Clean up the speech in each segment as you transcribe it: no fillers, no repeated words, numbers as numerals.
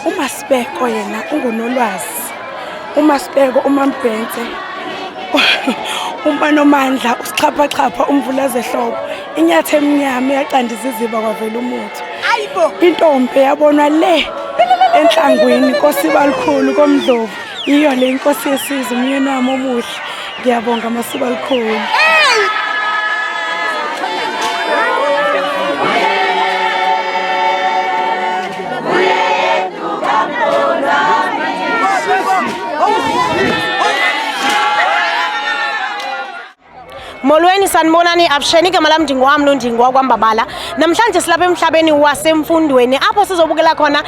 UMasibeko yena unguNolwazi. UMasibeko uMambhense uManomandla usixhaphaxhapha umvula zehlobo inyathi emnyama eyaqanda iziziba kwavela umuthi. Ayibo. Intombi yabonwa le enhlangwini kosiba likhulu komdlovu iyo le inkosi yesizwe umyeni wami omuhle. Ngiyabonga masiba likhulu. Molweni sanibonani abusheni igama lam ndingowam nondingo wakwambabala. Namhlanje silapha emhlabeni wasemfundweni apho sizobukela khona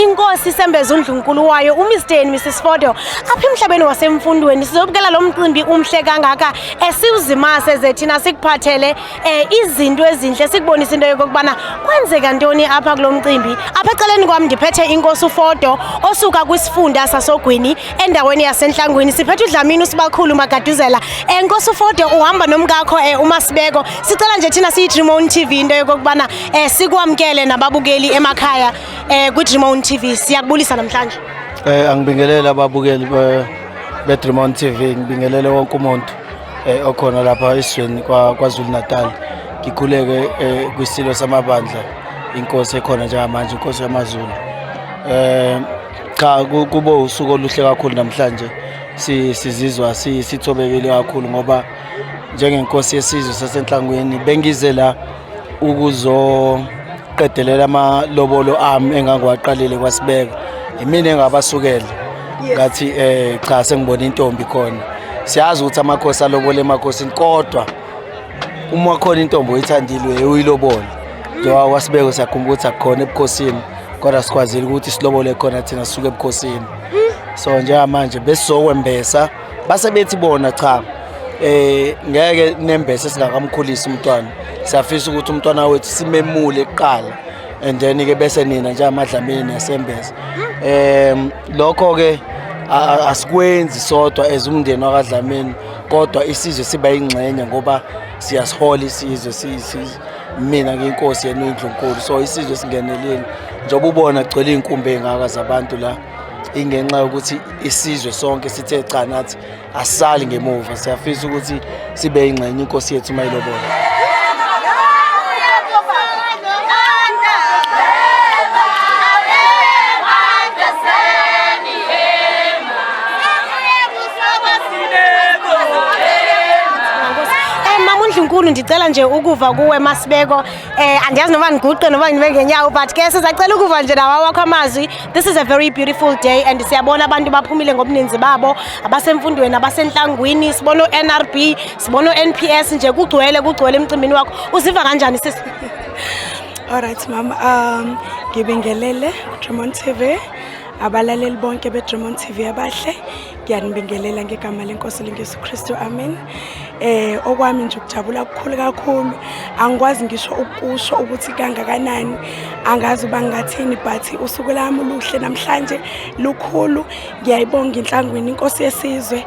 inkosi sembeza undlunkulu wayo uMr and Mrs Fodo. Apha emhlabeni wasemfundweni sizobukela lo mcimbi umhle kangaka esiwuzimase ze thina sikuphathele izinto ezinhle sikubonise into yokokubana kwenzeka ntoni apha kulo mcimbi. Apha ecaleni kwam ndiphethe inkosi uFodo osuka kwisifunda sasogwini endaweni yasenhlangwini. Siphethe uDlamini uSibakhulu Magaduzela. Nkosi uFodo uhamba nomkakho uMasibeko. Sicela nje thina siyi-Dream On TV into yokokubana sikwamkele nababukeli emakhaya kwi-Dream On TV. Siyakubulisa namhlanje. Angibingelele ababukeli be-Dream On TV, ngibingelele wonke umuntu okhona lapha esizweni kwaZulu Natal. Ngikhuleke kwisilo samabandla inkosi ekhona njengamanje inkosi yamaZulu. Cha kube usuku oluhle kakhulu namhlanje. Sizizwa sithobekile kakhulu ngoba njengenkosi yesizwe sasenhlangwini bengize la ukuzoqedelela amalobolo ami engangiwaqalile kwaSibeka. Imina engabasukela ngathi cha sengibona intombi khona. Siyazi ukuthi amakhosi alobola emakhosini kodwa uma khona intombi oyithandile uyilobole. Njengoba kwaSibeko siyakhumbula ukuthi akukhona ebukhosini kodwa sikwazile ukuthi silobole khona thina sisuke ebukhosini. So njengamanje besizokwembesa base bethi bona cha ngeke nembese singakamkhulisi umntwana. Siyafisa ukuthi umntwana wethu simemule kuqala and then ke bese nina njengamadlamini niyasembesa. Lokho ke asikwenzi sodwa as umndeni wakwaDlamini kodwa isizwe siba ingxenye ngoba siyasihola isizwe mina ngiyinkosi yena uyindlunkulu, so isizwe singenelile. Njengoba ubona kugcwele iy'nkumbi ey'ngaka zabantu la, ingenxa yokuthi isizwe sonke sithe cha nathi asisali ngemuva, siyafisa ukuthi sibe ingxenye inkosi yethu uma ilobola. Mama uNdlunkulu ndicela nje ukuva kuwe Masibeko. Andiyazi noba ndiguqe noba ndime ngenyawo but ke sizacela ukuva nje nawa wakho amazwi. This is a very beautiful day and siyabona abantu baphumile ngobuninzi babo, abasemfundweni, abasenhlangwini, sibona o-NRB, sibona o-NPS nje kugcwele kugcwele emcimbini wakho. Uziva kanjani sisi? Alright mama, ngibingelele Dream On TV, abalaleli bonke be-Dream On TV abahle, ngiyanibingelela ngegama lenkosi lengesu Kristu, amen. Okwami nje ukujabula kukhulu kakhulu, angikwazi ngisho ukusho ukuthi kangakanani, angazi uba ngingathini but usuku lami luhle namhlanje lukhulu. Ngiyayibonga inhlangwini inkosi yesizwe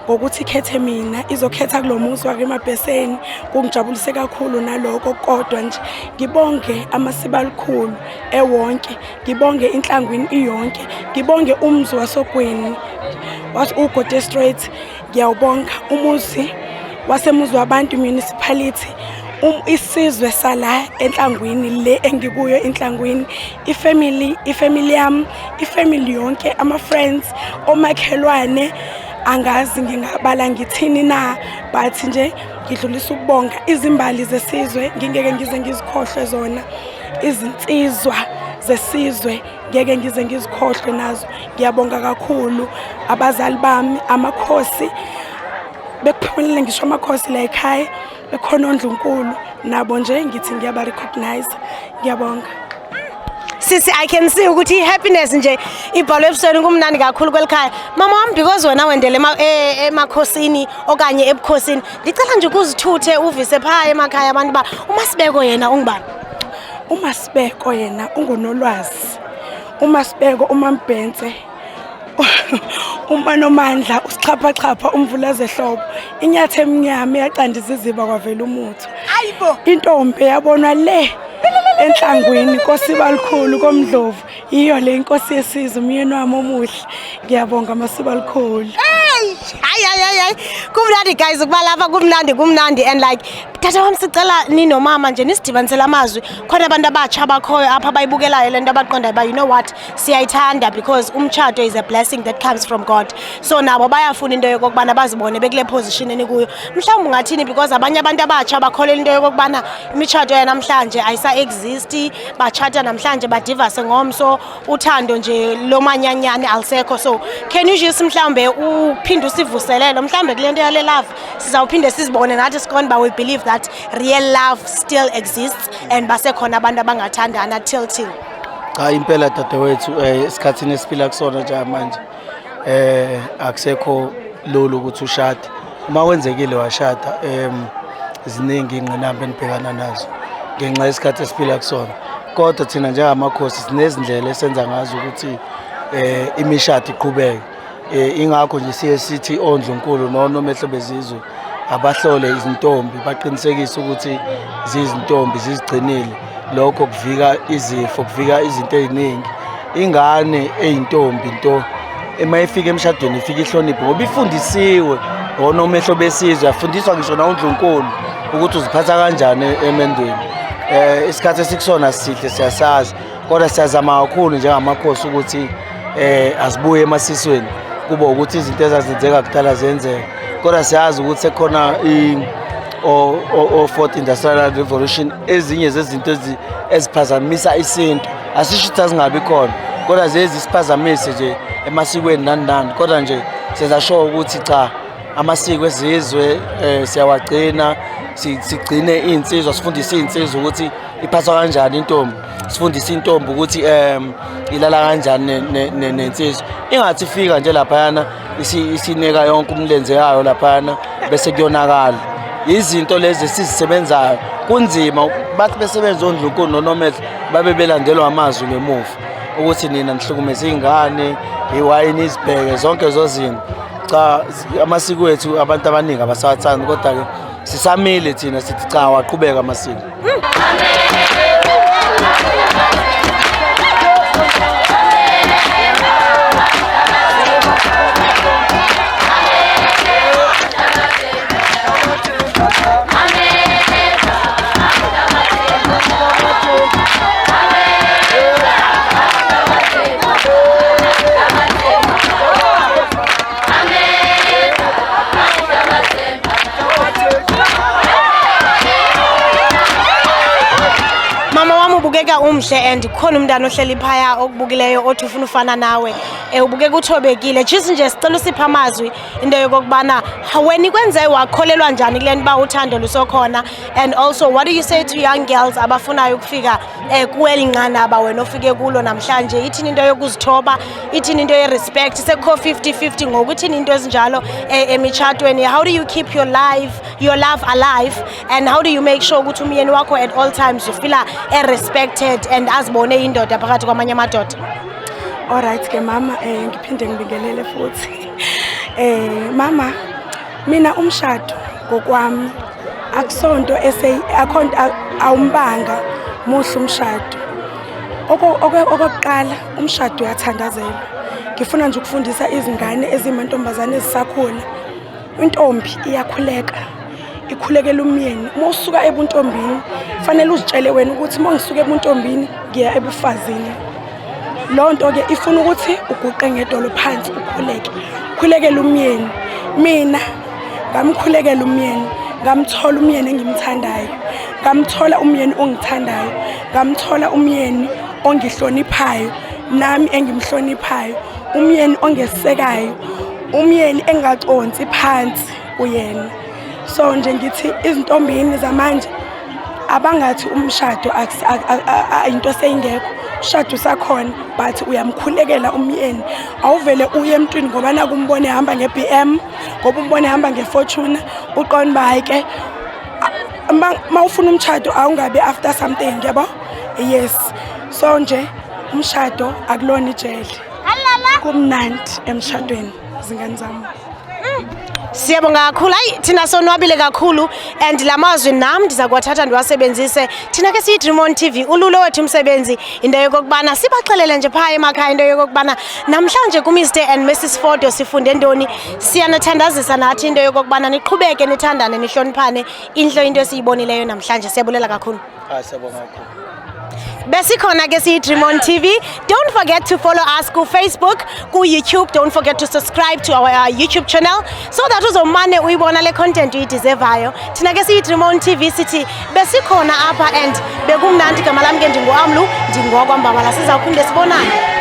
ngokuthi ikhethe mina, izokhetha kulo muzi waKeMabheseni, kungijabulise kakhulu naloko. Kodwa nje ngibonge amasibalukhulu ewonke, ngibonge inhlangwini iyonke, ngibonge umuzi wasogwini uGode Straight, ngiyawubonga umuzi wasemuzi wabantu municipality, isizwe sala enhlangwini le engikuyo inhlangwini, ifamily yami, ifamily yonke, ama friends, omakhelwane, angazi ngingabala ngithini na but nje ngidlulisa ukubonga izimbali zesizwe, ngingeke ngize ngizikhohlwe zona, izinsizwa zesizwe ngeke ngize ngizikhohlwe nazo. Ngiyabonga kakhulu abazali bami, amakhosi, bekuphumelele ngisho amakhosi la ekhaya, bekhona ondlunkulu nabo nje ngithi ngiyaba recognize. Ngiyabonga. Sisi, I can see ukuthi i-happiness nje ibhalwe ebusweni, kumnandi kakhulu kwelikhaya. Mama wami, because wena wendele emakhosini okanye ebukhosini, ndicela nje ukuzithuthe uvise phaa emakhaya abantu uba uMasibeko yena ungubani? UMasibeko yena unguNolwazi. UMasibeko uMambhense uManomandla usixhaphaxhapha umvula zehlobo inyathi emnyama eyaqanda iziziba kwavela umuthi. Ayibo. Intombi yabonwa le enhlangwini kosiba likhulu komdlovu. Yiyo le inkosi yesizwe, umyeni wami omuhle. Ngiyabonga masuba likhulu. Hey, hayi hayi hayi hayi. Kumnandi guys ukuba lapha, kumnandi kumnandi, and like tata wami, sicela ninomama nje nisidibanisele amazwi. Khona abantu abatsha abakhoyo apha abayibukelayo le nto, abaqondayo uba you know what, siyayithanda because umtshato is a blessing that comes from God. So nabo bayafuna into yokokubana bazibone bekule position enikuyo. Mhlawumbi ungathini, because abanye abantu abatsha bakholelwa into yokokubana imitshato yanamhlanje ayisa-existi, batshata namhlanje badivase ngomso, uthando nje lomanyanyane alisekho. So can you just mhlawumbe uphinde usivuselele mhlawumbe kule nto yale love, sizawuphinde sizibone nathi siqonde uba we believe that real love still exists and basekhona abantu abangathandana till Cha, impela dadewethu, esikhathini esiphila kusona njengamanje akusekho lula ukuthi ushade. Uma kwenzekile washada, ziningi ingqinamba enibhekana nazo ngenxa yesikhathi esiphila kusona. Kodwa thina njengamakhosi sinezindlela esenza ngazo ukuthi imishado iqhubeke. Ingakho nje siye sithi ondlunkulu nonomehlo bezizwe abahlole izintombi, baqinisekise ukuthi zizintombi zizigcinile. Lokho kuvika izifo, kuvika izinto ey'ningi. Ingane eyintombi nto ema ifika emshadweni ifika ihloniphe ngoba ifundisiwe onomehlo besizwe, yafundiswa ngisho nawundlunkulu ukuthi uziphatha kanjani emendweni. Isikhathi esikusona sihle, siyasazi, kodwa siyazama kakhulu njengamakhosi ukuthi azibuye emasisweni, kube ukuthi izinto ezazenzeka kudala zenzeka. Kodwa siyazi ukuthi sekukhona o fourth industrial revolution, ezinye zezinto eziphazamisa isintu. Asisho ukuthi azingabi khona, kodwa ziye zisiphazamise nje emasikweni nani nani. Kodwa nje senza sure ukuthi cha, amasiko ezizwe siyawagcina, sigcine iy'nsizwa, sifundise iy'nsizwa ukuthi iphathwa kanjani intombi, sifundise intombi ukuthi ilala kanjani nensizwa, ingathi ifika nje laphayana isineka yonke umlenze yayo laphayana bese kuyonakala. Izinto lezi esizisebenzayo kunzima, bathi besebenza ondlunkulu nonomehlo babe belandelwa amazwi ngemuva ukuthi nina nihlukumeze iy'ngane, iwayini izibheke zonke zozinto. Cha, amasiko ethu abantu abaningi abasawathandi, kodwa-ke sisamile thina sithi cha, waqhubeka amasiko. Mama wami, ubukeka umhle and kukhona umntana ohleli phaya okubukileyo othi ufuna ufana nawe. Ubukeka uthobekile. Just nje sicela usiphe amazwi into yokokubana wena ikwenze wakholelwa njani kule nto uba uthando lusokhona, and also what do you say to young girls abafunayo ukufika kweli nqanaba wena ofike kulo namhlanje? Ithini into yokuzithoba, ithini into ye-respect, sekukho 50-50 ngoku, ithini into ezinjalo emitshatweni? How do you keep your life, your love alive, and how do you make sure ukuthi umyeni wakho at all times ufila e-respected and azibone indoda phakathi kwamanye amadoda? Alright ke mama, ngiphinde ngibingelele futhi. Mama, mina umshado ngokwami akusonto ese akhonto awumbanga muhle umshado. Okokuqala umshado uyathandazelwa. Ngifuna nje ukufundisa izingane ezimantombazane ezisakhula. Intombi iyakhuleka, ikhulekela umyeni. Uma usuka ebuntombini fanele uzitshele wena ukuthi uma ngisuka ebuntombini ngiya ebufazini. Loo nto ke ifuna ukuthi uguqe ngedolo phansi ukhuleke, ukhulekele umyeni. Mina ngamkhulekela umyeni, ngamthola umyeni engimthandayo, ngamthola umyeni ongithandayo, ngamthola umyeni ongihloniphayo nami engimhloniphayo, umyeni ongesekayo, umyeni engaconsi phansi kuyena. So nje ngithi izintombini zamanje abangathi umshado into seyingekho, umshado usakhona, but uyamkhulekela umyeni. Awuvele uye emntwini ngoba naku umbone ehamba nge-BM, ngoba umbone ehamba nge-Fortuner, uqonda uba hayi ke, ma ufuna umshado awungabi after something, yabo. Yes, so nje umshado akulona ijele, kumnandi emshadweni, zingane zami. Siyabonga kakhulu. Hayi, thina sonwabile kakhulu and la mazwi nam ndiza kuwathatha ndiwasebenzise. Thina ke siyi-Dream On TV, ululo wethu umsebenzi into yokokubana sibaxelele nje phaa emakhaya into yokokubana namhlanje kuMr and Mrs Fodo sifunde ntoni. Siyanithandazisa nathi into yokokubana niqhubeke nithandane, nihloniphane. Intle into esiyibonileyo namhlanje. Siyabulela kakhulu. Hayi, siyabonga kakhulu. Besikhona ke siyi-Dream On TV. Don't forget to follow us ku-Facebook, ku-YouTube. Don't forget to subscribe to our YouTube channel so that uzomane uyibona le content uyideservayo. Thina ke siyi-Dream On TV sithi besikhona apha and bekumnandi. Igama lam ke ndinguAmlu, ndingowakwaMbabala. Sizawuphinde sibonane.